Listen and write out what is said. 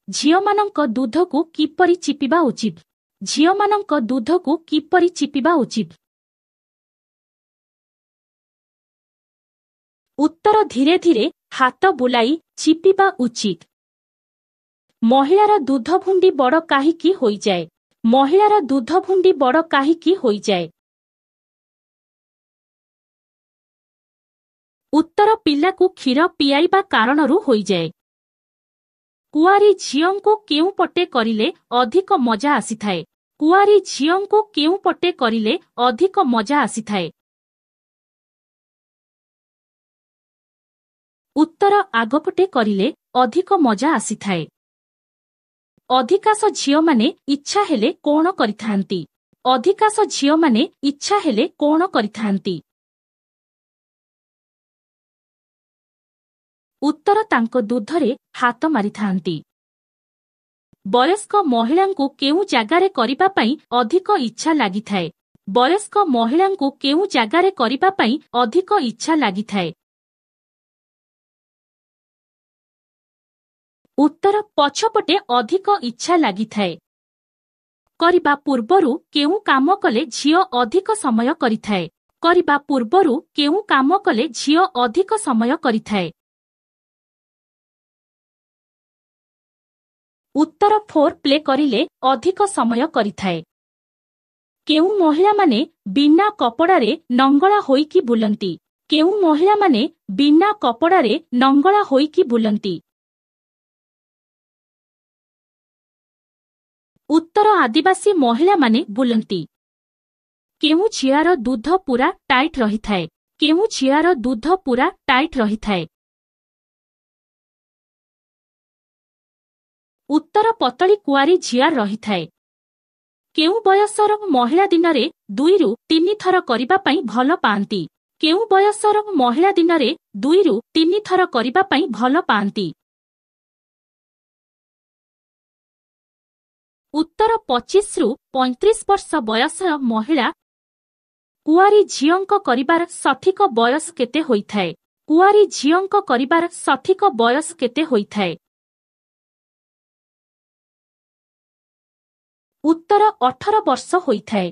ଝିଅମାନଙ୍କ ଦୁଧକୁ କିପରି ଚିପିବା ଉଚିତ? ଝିଅମାନଙ୍କ ଦୁଧକୁ କିପରି ଚିପିବା ଉଚିତ? ଉତ୍ତର ଧୀରେ ଧୀରେ ହାତ ବୁଲାଇ ଚିପିବା ଉଚିତ। ମହିଳାର ଦୁଧଭୁଣ୍ଡି ବଡ଼ କାହିଁକି ହୋଇଯାଏ? ମହିଳାର ଦୁଧଭୁଣ୍ଡି ବଡ଼ କାହିଁକି ହୋଇଯାଏ? ଉତ୍ତର ପିଲାକୁ କ୍ଷୀର ପିଆଇବା କାରଣରୁ ହୋଇଯାଏ। କୁଆରୀ ଝିଅଙ୍କୁ କେଉଁ ପଟେ କରିଲେ ଅଧିକ ମଜା ଆସିଥାଏ? କୁଆରୀ ଝିଅଙ୍କୁ କେଉଁ ପଟେ କରିଲେ ଅଧିକ ମଜା ଆସିଥାଏ? ଉତ୍ତର ଆଗପଟେ କରିଲେ ଅଧିକ ମଜା ଆସିଥାଏ। ଅଧିକାଂଶ ଝିଅମାନେ ଇଚ୍ଛା ହେଲେ କଣ କରିଥାନ୍ତି? ଅଧିକାଂଶ ଝିଅମାନେ ଇଚ୍ଛା ହେଲେ କଣ କରିଥାନ୍ତି? ଉତ୍ତର ତାଙ୍କ ଦୁଧରେ ହାତ ମାରିଥାନ୍ତି। ବୟସ୍କ ମହିଳାଙ୍କୁ କେଉଁ ଜାଗାରେ କରିବା ପାଇଁ ଅଧିକ ଇଚ୍ଛା ଲାଗିଥାଏ? ବୟସ୍କ ମହିଳାଙ୍କୁ କେଉଁ ଜାଗାରେ କରିବା ପାଇଁ ଅଧିକ ଇଚ୍ଛା ଲାଗିଥାଏ? ଉତ୍ତର ପଛପଟେ ଅଧିକ ଇଚ୍ଛା ଲାଗିଥାଏ। କରିବା ପୂର୍ବରୁ କେଉଁ କାମ କଲେ ଝିଅ ଅଧିକ ସମୟ କରିଥାଏ? କରିବା ପୂର୍ବରୁ କେଉଁ କାମ କଲେ ଝିଅ ଅଧିକ ସମୟ କରିଥାଏ? ଉତ୍ତର ଫୋର୍ ପ୍ଲେ କରିଲେ ଅଧିକ ସମୟ କରିଥାଏ। କେଉଁ ମହିଳାମାନେ ବିନା କପଡ଼ାରେ ନଙ୍ଗଳା ହୋଇକି ବୁଲନ୍ତି? କେଉଁ ମହିଳାମାନେ ବିନା କପଡ଼ାରେ ନଙ୍ଗଳା ହୋଇକି ବୁଲନ୍ତି? ଉତ୍ତର ଆଦିବାସୀ ମହିଳାମାନେ ବୁଲନ୍ତି। କେଉଁ ଝିଅର ଦୁଧ ପୂରା ଟାଇଟ୍ ରହିଥାଏ? କେଉଁ ଝିଅର ଦୁଧ ପୂରା ଟାଇଟ୍ ରହିଥାଏ? ଉତ୍ତର ପତଳି କୁଆରୀ ଝିଅର ରହିଥାଏ। କେଉଁ ବୟସର ମହିଳା ଦିନରେ 2ରୁ 3 ଥର କରିବା ପାଇଁ ଭଲ ପାଆନ୍ତି? କେଉଁ ବୟସର ମହିଳା ଦିନରେ 2ରୁ 3 ଥର କରିବା ପାଇଁ ଭଲ ପାଆନ୍ତି? ଉତ୍ତର 25ରୁ 35 ବର୍ଷ ବୟସର ମହିଳା। କୁଆରୀ ଝିଅଙ୍କ କରିବାର ସଠିକ ବୟସ କେତେ ହୋଇଥାଏ? କୁଆରୀ ଝିଅଙ୍କ କରିବାର ସଠିକ ବୟସ କେତେ ହୋଇଥାଏ? ଉତ୍ତର 18 ବର୍ଷ ହୋଇଥାଏ।